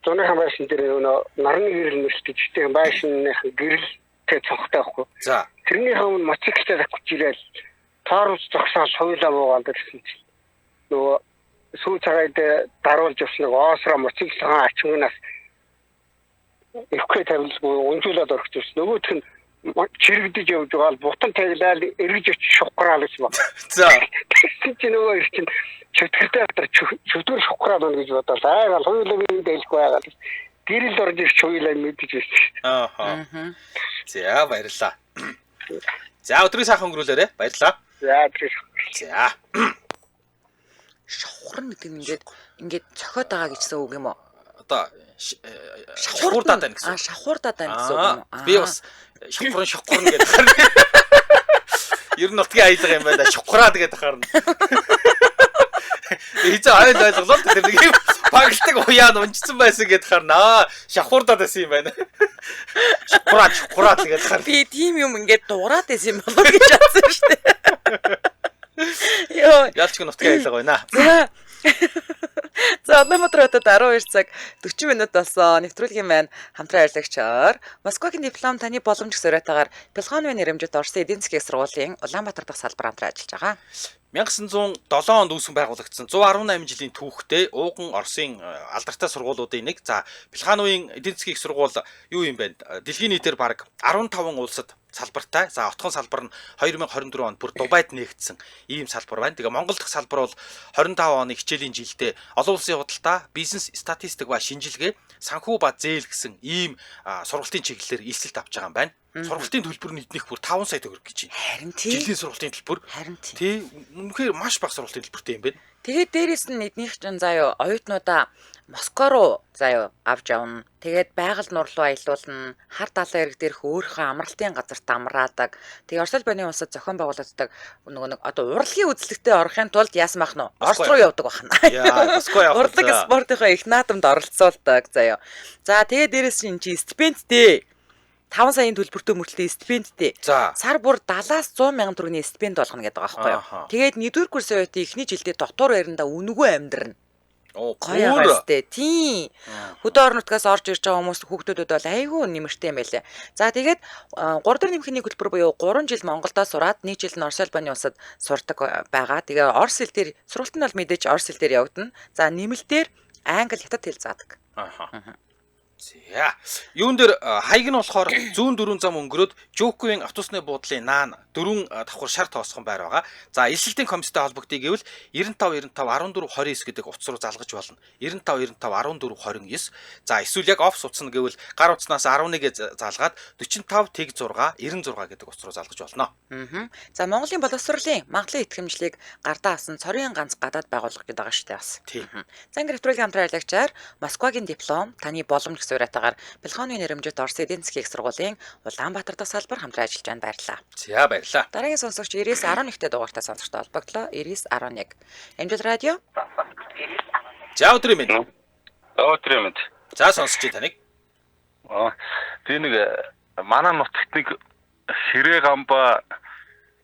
зуныхан байшин дээр нөө нарны гэрэл мэрэлтэй жигтэйхэн байшинных гэрэлтэй цонхтой байхгүй. За. Тэрнийхээ өмнө мотоциклтэй дахиж ирэл тооромж зогсоол хоёулаа буугаал гэсэн чинь нөгөө сүү цагаад даруулж явсан нэг оосроо мотоциклын ачмагнаас эвхээ тавилгүй унжуулаад орчих байсан. Нөгөөх нь чирэгдэж явж байгаа л бутан тавилал эргэж очиж шуггараал гэж байна. За. Тэгсэн чинь нөгөө ир чинь чөтгөртэй дотор чөтгөр шуггараад байна гэж бодоод айгаал хоёулаа би энд дэлгүй байгаад гэрэл орж ирч хоёулаа мэдэж байсан. Ааха. За баярлалаа. За өдрийг сайхан өнгөрүүлээрэ. Баярлалаа. За тэр За. Шавхарна гэдэг нь ингээд ингээд цохиод байгаа гэжсэн үг юм уу? Одоо шавхурдаад байна гэсэн. Аа, шавхурдаад байна гэсэн үг юм уу? Би бас шавхрын шавхрын гэдэг харна. Ер нь нутгийн аялга юм байна. Шавхраад гэдэг харна. Эзэн ойл ойлголоо л тэр нэг юм багтдаг уяан унжсан байсан гэдэг харна. Аа, шавхурдаад байсан юм байна. Шавхраад шавхраад гэдэг харна. Би тийм юм ингээд дуурайд байсан юм болов гэж бодсон шүү дээ. Йоо. Ялч нутгийн аялга байна. За. За Улаанбаатар хотод 12 цаг 40 минут болсон. Нэвтрүүлгийн маань хамтран ажиллагчаар Москвагийн диплом таны боломж гэсэн уриатаагаар Пилхановын нэрэмжит Оросын эдийн засгийн сургуулийн Улаанбаатар дахь салбар хамтран ажиллаж байгаа. 1907 онд үүсгэн байгуулагдсан 118 жилийн түүхтэй ууган Оросын алдартай сургуулиудын нэг. За Пилхановын эдийн засгийн их сургууль юу юм бэ? Дэлхийн нийтээр бараг 15 улсад салбартай. За отхон салбар нь 2024 онд бүр Дубайд нээгдсэн ийм салбар байна. Тэгээ Монгол дахь салбар бол 25 оны хичээлийн жилдээ олон улсын худалдаа, бизнес статистик ба шинжилгээ, санхүү ба зээл гэсэн ийм сургалтын чиглэлээр элсэлт авч байгаа юм байна. Сургалтын төлбөр нь эднийх бүр 5 сая төгрөг гэж байна. Харин тий. Жилийн сургалтын төлбөр. Харин тий. Тий, үнэхээр маш бага сургалтын төлбөртэй юм байна. Тэгээд дээрэс нь эднийх чинь заяа оюутнуудаа Москва руу заяа авч явна. Тэгээд байгаль нур руу аялуулна. Хар далайн эрэг дээрх өөрийнхөө амралтын газарт амраадаг. Тэгээ Орос улбаны улсад зохион байгуулагддаг нөгөө нэг одоо урлагийн үзлэгтээ орохын тулд яасан бах нь Орос руу явдаг бахна. Яа, Москва явах. Урлаг спортынхоо их наадамд оролцуулдаг заяа. За тэгээд дээрэс нь чи стипендтэй 5 саяын төлбөртэй мөртлөө стипендтэй. За. Сар бүр 70-аас 100 мянган төгрөгийн стипенд болгоно гэдэг байгаа байхгүй юу. Ааха. Тэгээд 1-р курсын оюутан эхний жилдээ дотор байрандаа үнэгүй амьдрна. Оо, Гоё бүр. ягаастэй. Тийм. Хөдөө орон нутгаас орж ирж байгаа хүмүүс хүүхдүүдэд бол айгүй нэмэртэй юм байлээ. За тэгээд 3 дахь нэмэх нэг хөтөлбөр буюу 3 жил Монголдо сураад 1 жил нь Орос улбаны улсад сурдаг байгаа. Тэгээ орос хэл дээр сургалт нь бол мэдээж орос хэл дээр явагдана. За нэмэлтээр англи хятад хэл заадаг. Аха. За. Юун дээр хаяг нь болохоор зүүн дөрвөн зам өнгөрөөд Жокуийн автобусны буудлын наан дөрвөн давхар шар тоосхон байр байгаа. За, элсэлтийн комисстай холбогдъё гэвэл 95 95 14 29 гэдэг утас руу залгаж болно. 95 95 14 29. За, эсвэл яг офс утас нь гэвэл гар утаснаас 11-ээ залгаад 45 тэг 6 96 гэдэг утас руу залгаж болно. За, Монголын боловсролын магадлан итгэмжлийг гардаа авсан цорын ганц гадаад байгууллага гэдэг байгаа шүү дээ бас. Тийм. За, ингээд нэвтрүүлгийн хамтран ажиллагчаар Москвагийн диплом таны боломж гэсэн уриатаагаар Пилхоны нэрэмжит Орос эдийн засгийн их сургуулийн Улаанбаатар дахь салбар хамтран ажиллаж байна. Баярлалаа. За, баярлалаа. Дараагийн сонсогч 99-11 дугаартай сонсогчтой холбогдлоо. 99-11. Амжилт радио. За, өдрийн мэнд. Өдрийн мэнд. За, сонсож таныг. Би нэг манай нутагт нэг ширээ гамба,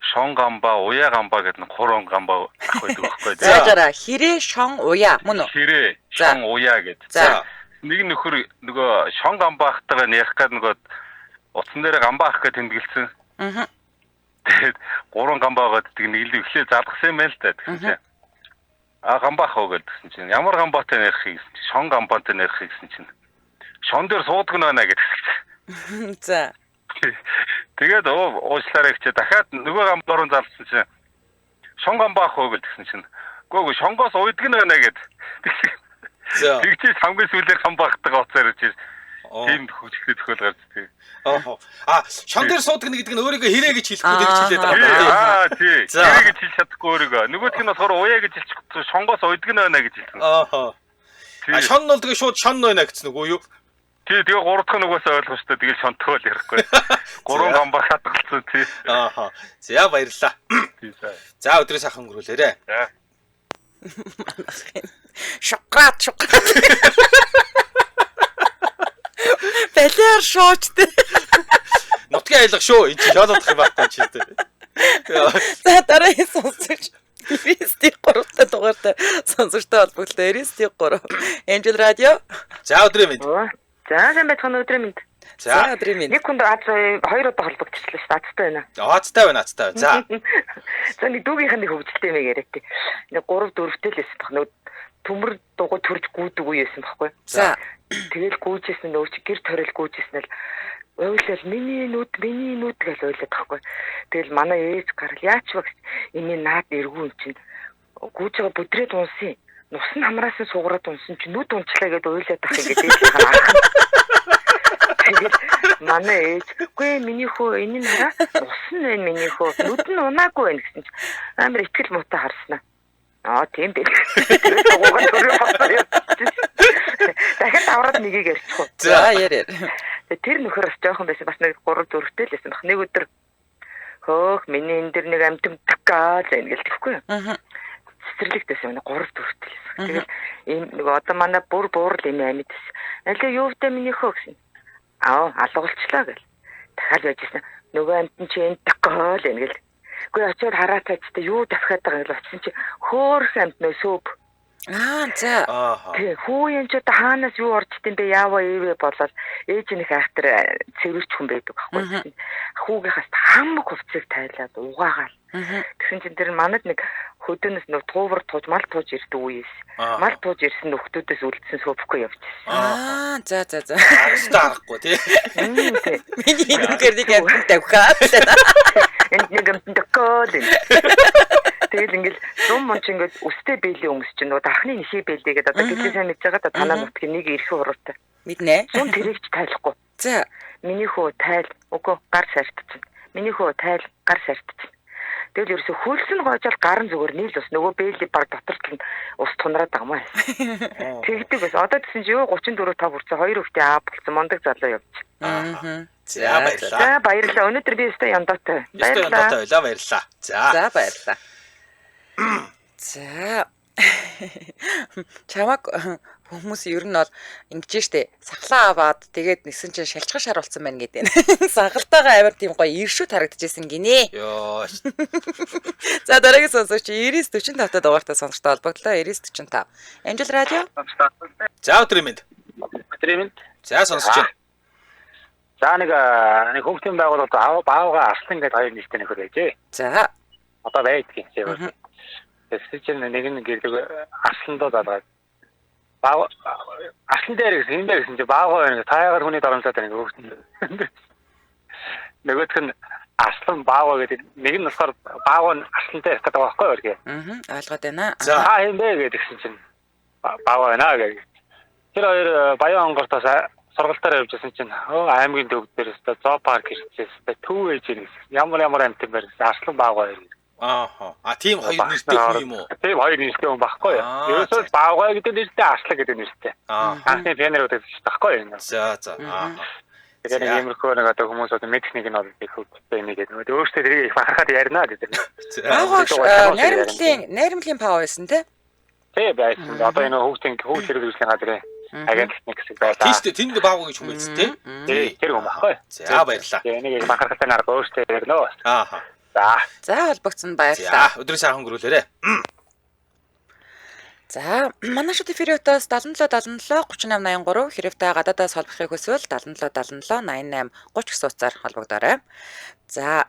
шон гамба, уяа гамба гэдэг нэг гурван гамба ах байдаг байхгүй. За, жараа. Хэрээ, шон, уяа мөн үү? Хэрээ, шон, уяа гэдэг. За. Нэг нөхөр нөгөө шон гамба ахтайгаа ярих гээд нөгөө утсан дээр гамба ах гэж тэмдэглэсэн. Аа. Тэгээд гурван гамба байгаад гэдэг нэг л эхлээ залгасан юм байна л да тэгсэн чинь. А гамба ах уу гэдгсэн чинь ямар гамбатай ярих гэсэн чинь шон гамбатай ярих гэсэн чинь шон дээр суудаг нь байна гэдгсэн. За. Тэгээд уушлаарай гэж дахиад нөгөө гамба руу залгасан чинь шон гамба ах уу гэдгсэн чинь үгүй шонгоос уйдаг нь байна гэд. За. Тэгчээс хамгийн сүүлээр гамба ахтайгаа уцаар ирж Тийм хөгжөлтэй тохиол гарч тий. Аа. А шон дээр суудаг гэдэг нь өөрийгөө хэрэг гэж хэлэхгүй гэж хэлээд байгаа юм байна. Аа тий. Хэрэг гэж хэлж чадахгүй өөрийгөө. Нөгөөх нь болохоор уяа гэж хэлчих. Шонгоос уйдаг нь байна гэж хэлсэн. Аа. А шон нь бол тэгээ шууд шон байна гэсэн үг үү юу? Тий, тэгээ гурав дахь нь угаасаа ойлгох шүү дээ. Тэгэл шонтгоол ярихгүй. Гурван гамбар хадгалсан тий. Аа. За баярлалаа. Тий за. За өдрөө сайхан өнгөрүүлээрэ. За. Шукрат шукрат. Балиар шууч тий. Нутгийн аялга шүү. Энд чи шоолох юм байхгүй чи тий. За дараагийн сонсогч 93 та дугаартай сонсогчтой холбогдлоо. 93 Angel Radio. За өдрийн мэнд. За сайн байцгаана өдрийн мэнд. За өдрийн мэнд. Нэг хүнд аз хоёр удаа холбогдчихлоо шүү дээ. Азтай байна. Азтай байна, азтай байна. За. За нэг дүүгийнх нь нэг хөвгөлтэй юм яриа тий. Нэг 3 4-тэй л байсан баг. Нэг төмөр дугуй төрж гүйдэг үе байсан байхгүй. За. Тэгэл гүйжсэн нөө чи гэр торил гүйжсэн л уйлал миний нүд миний нүд гэж уйлаад байхгүй. Тэгэл манай ээж гарал яач вэ гэсэн энэ наад эргүү юм чинь гүйж байгаа бүдрээд унсан. Нус нь хамраас нь сууграад унсан чи нүд унчлаа гэдээ уйлаад ах ингээд ээжийнхээ анх. Тэгэл манай ээж үгүй миний хөө энэ нь хараа нус нь байна миний хөө нүд нь унаагүй байна гэсэн чи амар итгэл муутай харснаа. Аа тийм дээ. Дахиад авраад нэгийг ярьчих уу. За яриа. Тэр нөхөр бас жоохон байсан бас нэг 3 4-тэй л байсан баг. Нэг өдөр хөөх миний энэ дэр нэг амтан такаа л энэ гэлтэхгүй юу. Аа. Цэцэрлэгт байсан юм 3 4-тэй л байсан. Тэгэл ийм нэг одоо манай бүр буурл юм амьд байсан. Алей юу вэ миний хөө гэсэн. Аа алгуулчлаа гэл. Дахиад байжсэн. Нөгөө амтан чи энэ такаа л энэ гэл. Үгүй очиод хараа тайчтай юу давхиад байгаа гэж очсон чи хөөхөн амт нөө сөп. Аа за. Тий хүү юм ч одоо хаанаас юу орж идэм бэ яава ивэ болоод ээж нэг айхтар цэвэрч хүн байдаг байхгүй. Хүүгийнхаас хамаг хувцсыг тайлаад угаагаал. Тэгсэн чинь тэр манад нэг хөдөөнөөс нэг туувар тууж мал тууж ирдэг үе эс. Мал тууж ирсэн нөхдүүдээс үлдсэн сөпхгүй явчихсан. Аа за за за. Аргатай аргагүй тий. Миний нүгээр нэг амт тавхаад. Энд нэг амт тавхаад. Тэгэл ингээл зум мөн чи ингээд өстэй бэлээ өмс чинь нөгөө дархны нишээ бэлээ гэдэг одоо гэлээ сайн мэдж байгаа да танаа нутгийн нэг эрхэн хуруутай. Мэднэ. Зум тэрийг ч тайлахгүй. За. Миний хөө тайл үгүй гар сартчихна. Миний хөө тайл гар сартчихна. Тэгэл ерөөсө хөлсөн гоожол гарын зүгээр нийл ус нөгөө бээлий баг дотор тал нь ус тунраад байгаа юм аа. Тэгдэг бас одоо тэгсэн чи юу 34 5 хүрсэн хоёр хүүхдээ аа болсон мундаг залуу явж. Аа. За баярлалаа. За баярлалаа. Өнөөдөр би өстой яндаатай. Баярлалаа. Яндаатай байлаа баярлалаа. За. За баярлалаа. За. Чамаг хүмүүс ер нь бол ингэж штэ сахлаа аваад тэгээд нэгсэн чинь шалчгал шар болсон байна гэдэг. Сахалтайгаа амар тийм гоё иршүүд харагдчихсэн гинэ. Йоо. За дараагийн сонсогч 9945 та дугаартай сонсогчтой холбогдлоо 9945. Амжил радио. За өдрийн мэнд. Өдрийн мэнд. За сонсож байна. За нэг нэг хүүхдийн байгууллагад баавга Арслан гэдэг хоёр нэртэй нөхөр байжээ. За. Одоо байдгийн юм. Тэгсэн чинь нэг нь гэрлэг Арсландаа залгаад баав Арслан дээр гэсэн юм бэ гэсэн чи баавга байна. Таягаар хүний дарамтлаад байна хүүхдэн. Нөгөөх нь Арслан баавга гэдэг нэг нь болохоор баавга нь Арслантай ярих гэдэг байгаа байхгүй юу? Аа ойлгоод байна. За та юм бэ гэдгсэн чинь баавга байна гэх. Тэр хоёр Баян онгортоос сургалтаар явж байсан чинь аймгийн төв дээр өстой зоопарк ирчихсэн. Төв ээж гэсэн. Ямар ямар амтан байна гэсэн Арслан баавга хоёр. Ааха. А тийм хоёр нэртэй хүн юм уу? Тийм хоёр нэртэй хүн байхгүй юу? Ерөөсөө баавгай гэдэг нэртэй, Арслан гэдэг нэртэй. Анхны пионер гэдэг чинь байхгүй юу? За за. Аа. Тэгэхээр нэг иймэрхүү нэг одоо хүмүүс одоо мэдэх нэг нь бол их хөвгтэй нэг гэдэг. Өөртөө тэрийг их бахархаад ярина гэдэг. Баавгай найрамдлын пав байсан те? Тий байсан. Одоо энэ хүүхдийн хүүхд хэрэг үйлсийн газрын агентлаг нэг хэсэг байлаа. Тийм шүү дээ. Тэнд баавгай гэж хүн байсан те? Тий, тэр хүн байхгүй. За баярлалаа. Тэгээ энийг их бахархалтай нарга өөртөө ярина. Ааха. За. За холбогдсон баярлалаа. За өдрийн сайхан өнгөрүүлээрэ. За манай шууд эфирийн утас 77 77 38 83 хэрэг та гадаадаас холбохыг хүсвэл 77 77 88 30 гэсэн утсаар холбогдоорой. За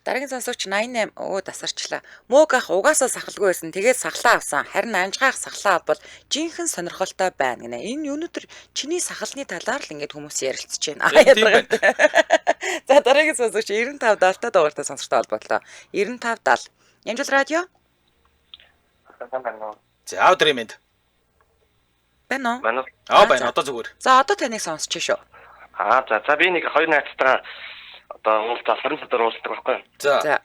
дараагийн сонсогч 88 өө тасарчлаа. Мөөг ах угаасаа сахалгүй байсан. Тэгээд сахлаа авсан. Харин анжгаах сахлаа авбал жинхэнэ сонирхолтой байна гинэ. Энэ өнөөдөр чиний сахалны талаар л ингээд хүмүүс ярилцж байна. Тийм байна. За дараагийн сонсогч 95 70 та дугаартай сонсогчтой холбоотлоо. 95 70. Ямжил радио. За өдрийн мэнд. Байна уу? Байна уу? Аа байна одоо зүгээр. За одоо таныг сонсч шүү. Аа за би нэг хоёр найзтайгаа одоо уулзаад 20 цагаар уулздаг байхгүй юу? За. За.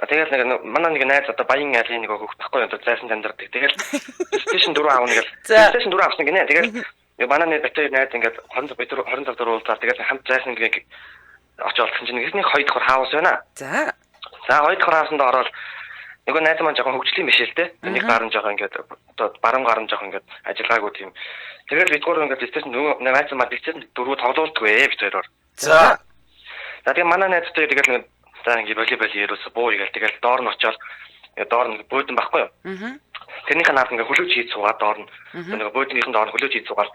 Тэгэл нэг манай нэг найз одоо Баян айлын нэг хөхт байхгүй юу? Одоо зайсан амьдардаг. Тэгэл PlayStation 4 аавна гэл. PlayStation 4 авсан гинэ. Тэгэл манай нэг бит хоёр найз ингээд 20 бид 20 цаг дээр уулзаад тэгэл хамт зайсан нэг очиж олдсон чинь нэг хоёр дахь хаус байна. За. За хоёр дахь хаусанд ороод нөгөө найз маань жоохон хөгжлийн биш л те. Нэг гар нь жоохон ингээд одоо баруун гар нь жоохон ингээд ажиллагаагүй тийм. Тэгэл бид гурав ингээд PlayStation нөгөө найз маань PlayStation 4 тоглуулдаггүй бид хоёроор. За. За тэгээ манай найзтай тэгэл нэг за ингээд волейбол яруусан буу гээл тэгэл доор нь очиод доор нь буудан байхгүй юу? Аа. Тэрнийхээ наад ингээд хөлөөж хийж суугаад доор нь нөгөө бууданийхэн доор нь хөлөөж хийж суугаад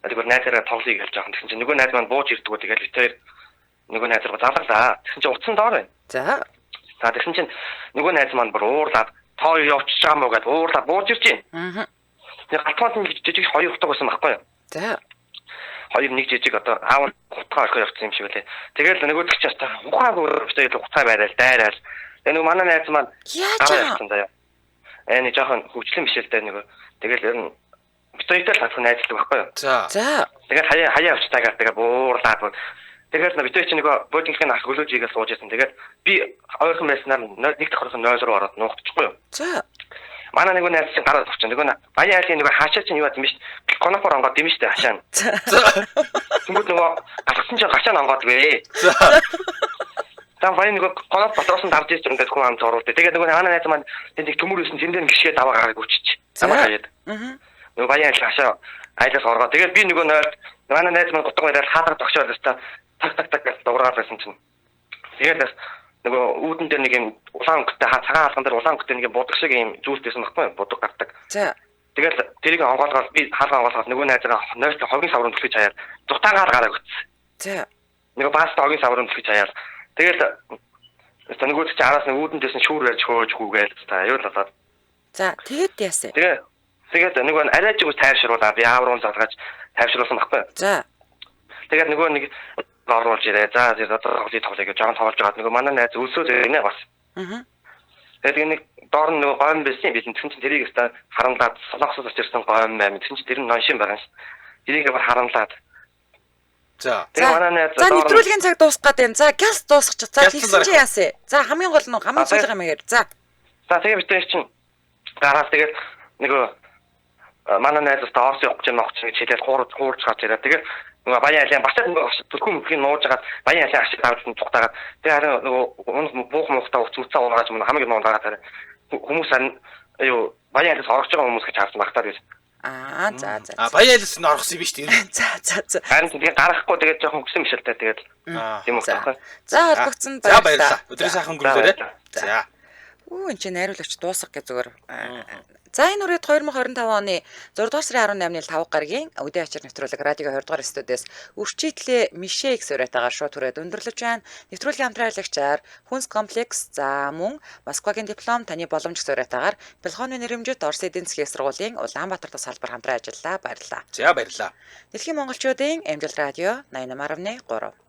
тэгвэл найзаараа тоглоё гэж жоохон тэгсэн чинь нөгөө найз маань бууж ирдгүү тэгэл бид хоёр нөгөө найз руу залгалаа. Тэгсэн чинь утсан доор байна. За. За тэгсэн чинь нөгөө найз маань бүр уурлаад тоо явчихж байгаа мó гэд уурлаад бууж ирж байна. Аа. Тэгээ галтгоонд нэг жижиг хоёр утга байсан байхгүй юу? За. Хоёр нэг жижиг одоо аав утгаа орхио явчихсан юм шиг үлээ. Тэгэл нөгөөдөг чинь та ухаагүй битээ утгаа барайл дайраал. Тэгээ нөгөө манай найз маань яаж явчихсан заяа. Нэг жоохон хөгжлийн биш л дээ нөгөө. Тэгэл ер нь битээтэй л хатах найзлдаг байхгүй юу? За. За. Тэгэл хаяа явчихтаа тэгээ буурлаад. Тэгэл битээ чинь нөгөө буудлынхын ах хөлөөж игээл сууж исэн. Тэгээд би ойрхон байснаар нэг давхархан 0 руу ороод нуугдчихгүй юу? За. Манай нөгөө найз чинь гараад орчих. Нөгөө Баян айлын нөгөө хаашаа чинь юу юм биш. Конофор онгоод юм штэ хашаа. Тэнгүүд нөгөө алхсан чинь гашаа онгоодгүй. За. За баян нөгөө коноф дотроос нь дарж ирж ингээд хүн амт оруулдаг. Тэгээд нөгөө манай найз маань тэнд нэг төмөр өсөн тэн дээр гიშгээ даваа гараад өччих. Намайг хаяад. Аа. Нөгөө Баян айл хашаа айлаас оргоо. Тэгээд би нөгөө нойлд манай найз маань гутга бариад хаалга тогшоод өстө так так так гэж дуурайд байсан чинь. Тэгээд бас нөгөө үүдэн дээр нэг юм улаан өнгөтэй цагаан хаалган дээр улаан өнгөтэй нэг юм будаг шиг юм зүйлт байсан байхгүй юу? Будаг гардаг. За. Тэгэл тэрийг онгоолгоод би хаалга онгоолгоод нөгөө найзгаа нойлт хогийн саврын түлхэж хаяад зутаагаар гараа өгсөн. За. Нөгөө бааста хогийн саврын түлхэж хаяад. Тэгэл өстө нөгөө чи араас нэг үүдэн дээрсэн шүүр барьж хөөж хүүгээл та аюул болоод. За тэгэд яасан? Тэгээд нөгөө арай ч үгүй тайвшруулаад би аав руу залгаж тайвшруулсан байхгүй юу? За. Тэгээд нөгөө нэг оруулж ирээ. За одоо тоглоё гэж жоохон тоглож байгаад нөгөө манай найз өлсөөд ирнэ бас. Аа. Тэгээд нэг доор нь нөгөө гойм байсан юм би. Тэгсэн чинь тэрийг өстө харамлаад солонгосоос очирсан гойм байна. Тэгсэн чинь тэр нь ноншин байгаа юм шин. Тэрийг бүр харамлаад. За. Тэгээ манай найз За нэвтрүүлгийн цаг дуусах гээд байна. За гялс дуусгачих. За Гялс тэгсэн чинь яасан? За хамгийн гол нь хамгийн сүүлийн юм яар. За. За тэгээ бид чинь гараад тэгээд нөгөө манай найз өстө Орос явах гэж ногч гэж хэлээд хуурж гарч ирээ. Тэгээд нөгөө Баян айлын бас нөгөө түлхүү мөхийг нууж агаад Баян айлын ашиг авч цухтаагаад тэгээ харин нөгөө унах буух муухтаа уц муцаа унаагааж мөн хамгийн нуугаад харин хүмүүс харин юу Баян айлаас орж байгаа хүмүүс гэж харсан багтаа гэж. Аа за за. А Баян айлаас нь орох юм биш үү? За за за. Харин тэгээ гарахгүй тэгээд жоохон хөсөн биш л та тэгээд тийм үг байхгүй. За холбогдсон баярлалаа. За баярлалаа. Өдрийн сайхан өнгөрүүлээрэй. За. Үу энэ чинь найруулагч дуусгах гэж зүгээр. За энэ үрээд 2025 оны 6 дугаар сарын 18-ны 5 гарагийн өдөө ачаар нэвтрүүлэг радио 20 дугаар студиэс Үрчитлээ Мишэ их суурьтайгаар шууд хүрээд өндөрлөж байна. Нэвтрүүлгийн хамтран ажиллагчаар Хүнс комплекс, за мөн Москвагийн диплом таны боломж суурьтайгаар Бэлхооны нэрэмжит Орос эдийн засгийн сургуулийн Улаанбаатар дахь салбар хамтран ажиллалаа. Баярлалаа. За баярлалаа. Дэлхийн монголчуудын Амжилт радио 88.3.